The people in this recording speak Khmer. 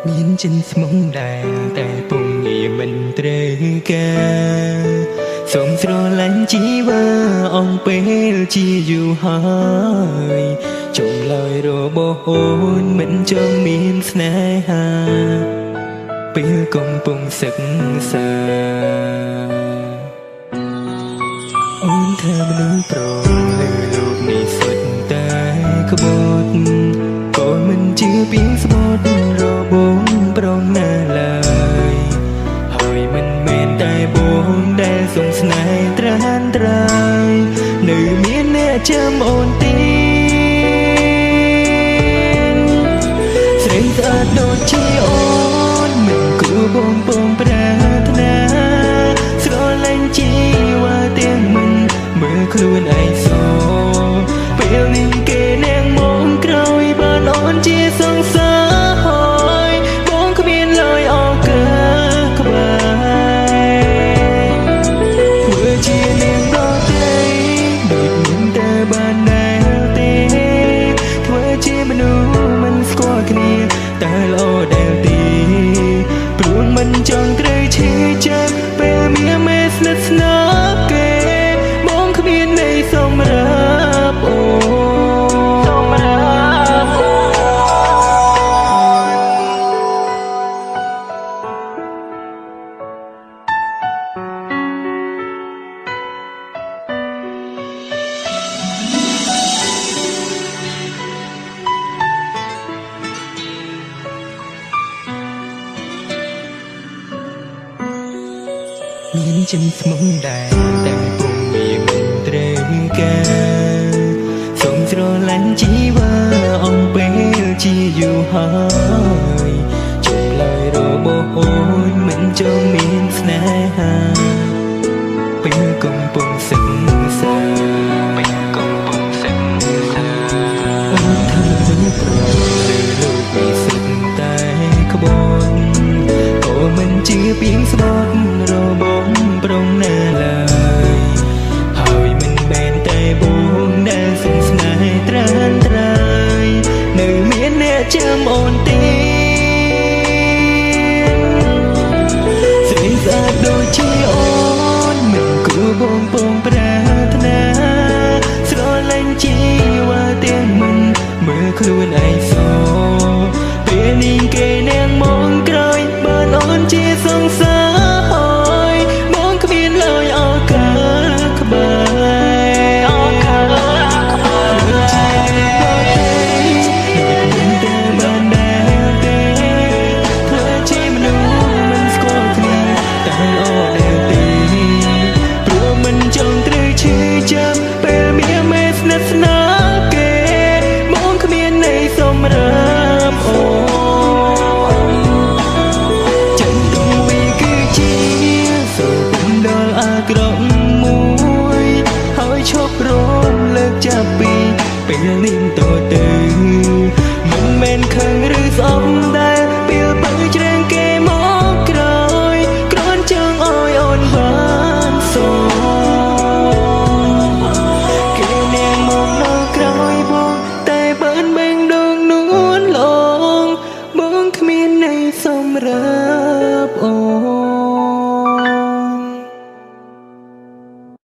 មានចិនស្មងដែរតែពុំងាមិនត្រូវការសូមស្រឡាញ់ជីវ៉ាអងពេលជាយូរហើយចុងឡើយរបស់អូនមិនចង់មានស្នេហាពេលកំពុងសិក្សាអូនថាមនុស្សប្រលើលោកនេះសុទ្ធតែក្បត់ក៏មិនជឿពីស្បត់របស់ប្រងណាឡើយហើយមិនមែនតែបងដែលសុំស្នេហ៍ត្រានត្រាយនៅមានអ្នកចាំអូនទីស្រីស្អាតដូចជាអូនមិនគួរបងពងប្រាថ្នាស្រឡាញ់ជីវ៉ាទាំងមិនមើលខ្លួនឯងសពេលនេះគេនាងមកក្រោយបានអូនជាសង្សារហើយបងគ្មានឡើយឱកាសក្បែរធ្វើជានាងដទៃដូចមិនតែបានដែលទេធ្វើជាមនុស្សមិនស្គាល់គ្នាតែល្អដែលទីព្រោះមិនចង់ត្រូវឈឺចាប់ពេលមានមេស្និទ្ធស្នាលគេបងគ្មានន័យសម្រាប់អូនសម្រាប់អូន មានចិនស្មងដែរតែពុំងាមិនត្រូវការសូមស្រឡាញ់ជីវ៉ាអងពេលជាយូរហើយជុំឡើយរបស់អូនមិនចង់មានស្នេហាពេលកំពុងសិក្សាពេលកំពុងសិក្សាអូនថាមនុស្សប្រលើលោកនេះសិតតែក្បត់ក៏មិនជឿពីស្បត់របស់ប្រងណាឡើយហើយមិនមែនតែបងដែលសុំស្នេហ៍ត្រានត្រាយនៅមានអ្នកចាំអូនទេស្រីស្អាតដូចជាអូនមិនគួរបងពងប្រាថ្នាស្រឡាញ់ជីវ៉ាទាំងមិនមើលខ្លួនឯងសពេលនេះគេនាងមកក្រោយបានអូនជាសង្សារហើយបងគ្មានឡើយឱកាសក្បែរឱកាសក្បែរជាដទៃដូចមិនតែបានដែលទេធ្វើជាមនុស្សមិនស្គាល់គ្នាតែល្អដែលទេព្រោះមិនចង់ត្រូវឈឺចាប់ពេលមានមេស្និទ្ធស្នាលគេបងគ្មានន័យសម្រាប់អូន ចិនទុំវីគឺជាសូពុំដល់អាក្រក់មួយហើយឈប់រំលើកចាប់ពីពេលនេះតទៅមិនមែនខឹងឬស្អប់ដែលពេលបើច្រាំងគេមកក្រោយគ្រាន់ចង់ឲ្យអូនបានសូគេនាងមកដល់ក្រោយបងតែបានបែងដងនួនឡងបងគ្មានន័យសម្រា